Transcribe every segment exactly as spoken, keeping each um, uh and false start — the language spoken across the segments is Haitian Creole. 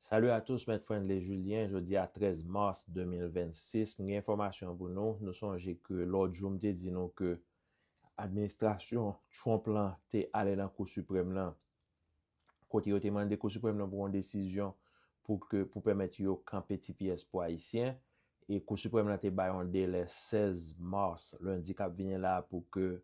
Salut à tous, Mèt Friendly Julien. Jodi a trèz mas de mil vennsis, m gen enfòmasyon pou nou. Nou sonje ke lòt jou m te di nou ke administrasyon Trump lan te ale nan Kou Siprèm lan, kote yo te mande Kou Siprèm lan pou yon desizyon pou ke, pou pèmèt yo kanpe T P S pou Ayisyen. E Kou Siprèm lan te bay yon delè sèz mas, lendi k ap vini la, pou ke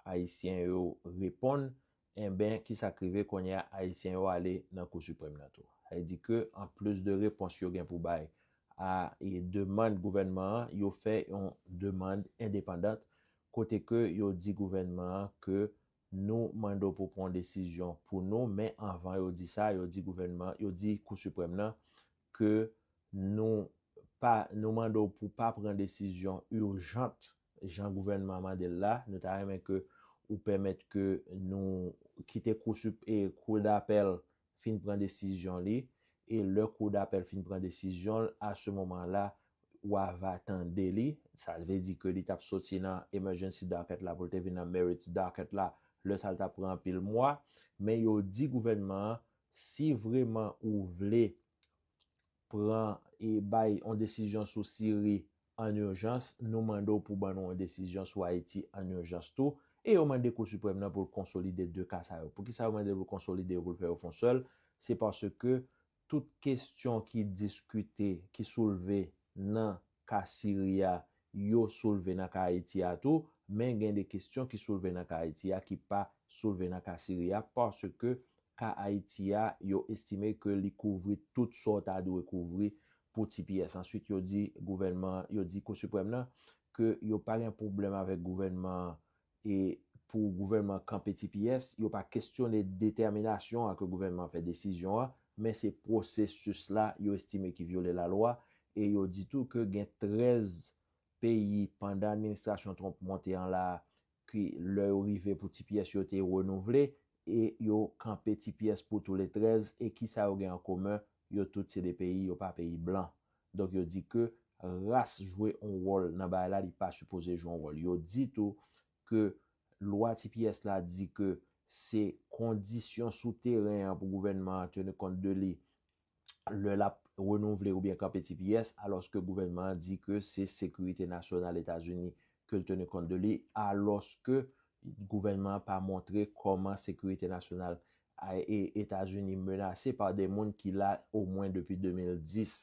Ayisyen yo reponn. Enben, kisa k rive kounye a? Ayisyen yo ale nan Kou Siprèm nan tou. Sa vle di ke, anplis de repons yo gen pou bay a, e, demann gouvènman an, yo fè yon demann endepandant, kote ke yo di gouvènman an ke nou mande w pou pran yon desizyon pou nou, men anvan yo di sa, yo di gouvènman, yo di Kou Siprèm nan ke nou pa, nou mande w pou pa pran desizyon ijant, jan gouvènman an mande l la. Nou ta renmen ke ou pèmèt ke nou kite Kou Sup-, e, Kou Dapèl fin pran desizyon li, e lè Kou Dapèl fin pran desizyon l, a se moman la, w a va tande li. Sa vle di ke li t ap soti nan emergency docket la pou l te vin nan merits docket la, lè sa l t ap pran anpil mwa. Men yo di gouvènman an, si vrèman ou vle pran e bay yon desizyon sou Siri an ijans, nou mande w pou ban nou yon desizyon sou Ayiti an ijans tou. E yo mande Kou Siprèm nan pou l konsolide de ka sa yo. Poukisa yo mande l pou l konsolide yo, pou l fè yo fon sèl? Se paske tout kesyon ki diskite, ki soulve nan ka Siri a, yo soulve nan ka Ayiti a tou, men gen de kesyon ki soulve nan ka Ayiti a ki pa soulve nan ka Siri a, paske ka Ayiti a, yo estime ke li kouvri tout sa w ta dwe kouvri pou T P S. Answit, yo di gouvènman, yo di Kou Siprèm nan ke yo pa gen pwoblèm avèk gouvènman an, e pou gouvènman an kanpe T P S, yo pa kesyone detèminasyon an ke gouvènman an fè desizyon an, men se pwosesis la yo estime ki vyole lalwa, e yo di tou ke gen trèz peyi pandan administrasyon Trump monte an la, ki lè yo rive pou T P S yo te renouvle, e yo kanpe T P S pou tou le trèz, e kisa yo gen an komen? Yo tout se de peyi, yo pa peyi blan. Donk yo di ke ras jwe yon wòl nan bagay la, li pa sipoze jwe yon wòl. Yo di tou ke lwa T P S la di ke se kondisyon sou teren an pou gouvènman an teni kont de li lè l ap renouvle oubyen kanpe T P S, alòske gouvènman an di ke se sekirite nasyonal Etazini ke l teni kont de li, alòske gouvènman an pa montre kòman sekirite nasyonal a, e, Etazini menase pa de moun ki la omwen depi de mil dis.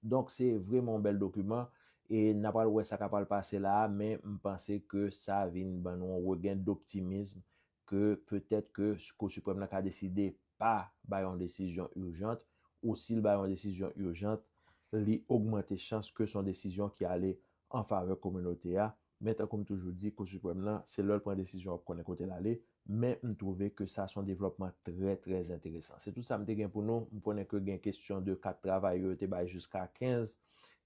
Donk, se vrèman yon bèl dokiman, e n a pral wè sa k ap pral pase la a, men m panse ke sa vin ban nou yon regen doptimizm ke petèt ke Kou Siprèm nan ka deside pa bay yon desizyon ijant, ou si l bay yon desizyon ijant, li ogmante chans ke se yon desizyon ki ale an favè kominote a. Men tankou m toujou di, Kou Siprèm nan, se lè l pran desizyon w ap konnen kote l ale, men m twouve ke sa se yon devlòpman trè, trè enteresan. Se tout sa m te gen pou nou. M konnen ke gen kesyon de kat travay yo, yo te bay jiska kenz,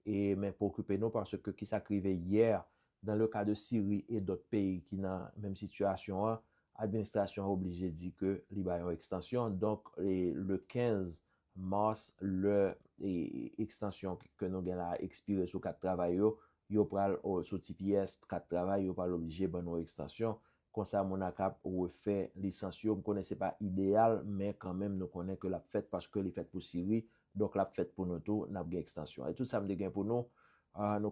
e, men pa okipe nou, paske kisa k rive yè, dans le cas de Siri e dòt peyi ki nan menm sitiyasyon an, administrasyon an oblije di ke li bay yon ekstansyon. Donk, e, le kenz mas, lè, e, ekstansyon ke nou gen la ekspire sou kat travay yo, yo pral, o, sou T P S, kat travay, yo pral oblije ban nou ekstansyon. Konsa, moun nan kab refè lisans yo. M konnen se pa ideyal, men kanmenm, nou konnen ke l ap fèt paske li fèt pou Siri. Donk, l ap fèt pou nou tou, n ap gen ekstansyon. E tout sa m te gen pou nou. Ah, nou